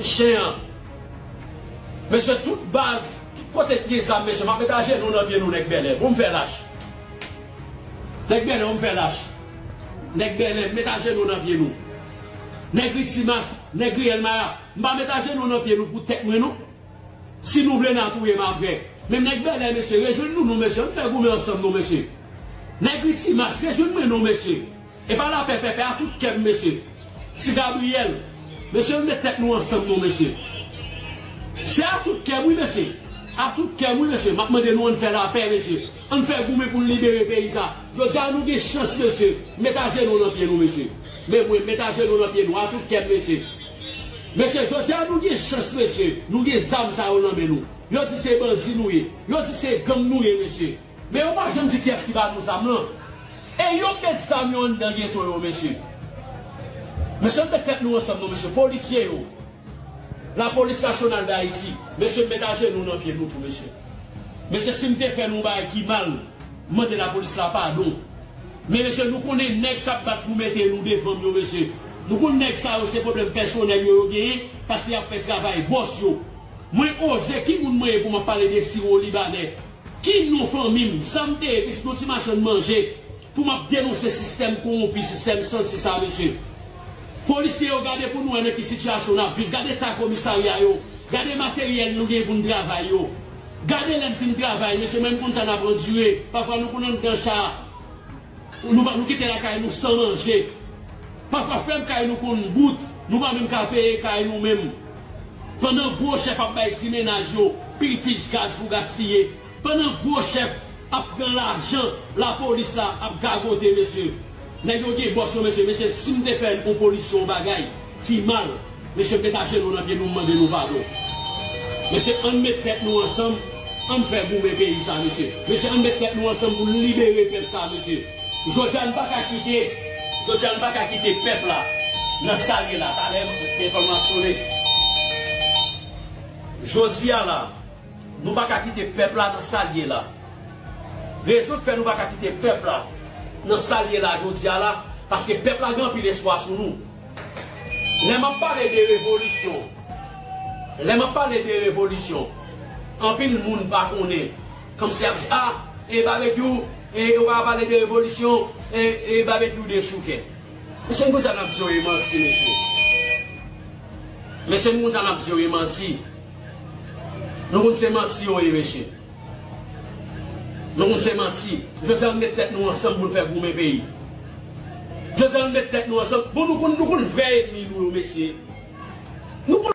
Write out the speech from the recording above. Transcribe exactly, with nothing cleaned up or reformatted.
chen an. Mesye, tout baz, tout kote k gen zam, mesye, m ap met ajenou nan pye nou, nèg Bèlè. Bon, m fè lach. Nèg Bèlè, bon, m fè lach. Nèg Bèlè, m met ajenou nan pye nou. Nèg Ritimas, nèg Riyèl Maya, m pa met ajenou nan pye nou pou tèt mwen, non. Si nou vle n a touye m apre. Menm nèg Bèlè, mesye, rejwenn nou, non, mesye. Ann fè goumen ansanm, non, mesye. Nèg Ritimas, rejwenn mwen, non, mesye. E pa lapè pèpè, a tout kè m, mesye. Ti Gabriyèl, mesye, ann met tèt nou ansanm, non, mesye. Se a tout kè m, wi, mesye. A tout kè m, wi, mesye. M ap mande nou, ann fè lapè, mesye. Ann fè goumen pou n libere peyi sa. Jodi a, nou gen chans, mesye. Met ajenou nan pye nou, mesye. Men mwen, met ajenou nan pye nou, a tout kè m, mesye. Mesye, jodi a, nou gen chans, mesye. Nou gen zam sa yo nan men nou. Yo di se bandi nou ye. Yo di se gang nou ye, mesye. Men yo pa janm di kiyès ki ba nou zam lan. E yo met zam yo anndan geto yo, mesye. Mesye, met tèt nou ansanm, non, mesye. Polisye yo, Lapolis Nasyonal d Ayiti, mesye, met ajenou nan pye nou tou, mesye. Mesye, si m te fè nou bagay ki mal, mande lapolis la padon. Men, mesye, nou konnen nèg k ap bat pou mete nou devan m yo, mesye. Nou konn nèg sa yo, se pwoblèm pèsonèl yo, yo genyen, paske y ap fè travay bòs yo. Mwen oze, ki moun mwen ye pou m ap pale de siwo libanè? Ki non fanmi m? Sa m te ye, pitit yon ti machann manje, pou m ap denonse sistèm kowonpi, sistèm santi sa, mesye? Polisye yo, gade pou nou wè nan ki sitiyasyon n ap viv. Gade eta komisarya yo. Gade materyèl nou gen pou n travay yo. Gade lè n fin travay, mesye, menm konn sa n ap andire. Pafwa nou konn anndan cha. Nou pa, nou kite lakay nou san manje. Pafwa frè m, kay nou konn bout, nou pa menm ka peye kay nou menm. Pandan gwo chèf ap bay ti mennaj yo pil fich gaz pou gaspiye, pandan gwo chèf ap pran lajan lapolis la ap gagote, mesye. Nèg yo gen bòs yo, mesye. Mesye, si m te fè yon polisye yon bagay ki mal, mesye, met ajenou nan pye nou, m mande nou padon. Mesye, ann met tèt nou ansanm, ann fè goumen peyi sa, mesye. Mesye, ann met tèt nou ansanm pou n libere pèp sa, mesye. Jodi a, n pa ka kite, jodi a, n pa ka kite pèp la nan sa l ye la. Talè, telefòn mwen ap sone. Jodi a la, nou pa ka kite pèp la nan sa l ye la. Rezon k fè nou pa ka kite pèp la nan sa l ye la jodi a la, paske pèp la gen anpil espwa sou nou. Lè m ap pale de revolisyon, lè m ap pale de revolisyon, anpil moun pa konnen. Kòmsi y ap di, a, e babekyou, e, ou pa pale de revolisyon, e, e babekyou dechouke. Mesye, nou konn sa n ap di yo ye manti, mesye. Mesye, nou konn sa n ap di yo ye manti. Nou konn se manti yo ye, mesye. Nou konn se manti. Jodi a, nou met tèt nou ansanm pou n fè goumen peyi. Jodi a, nou met tèt nou ansanm. Bon, nou konn, nou konn vrè enmi nou yo, mesye. Nou konn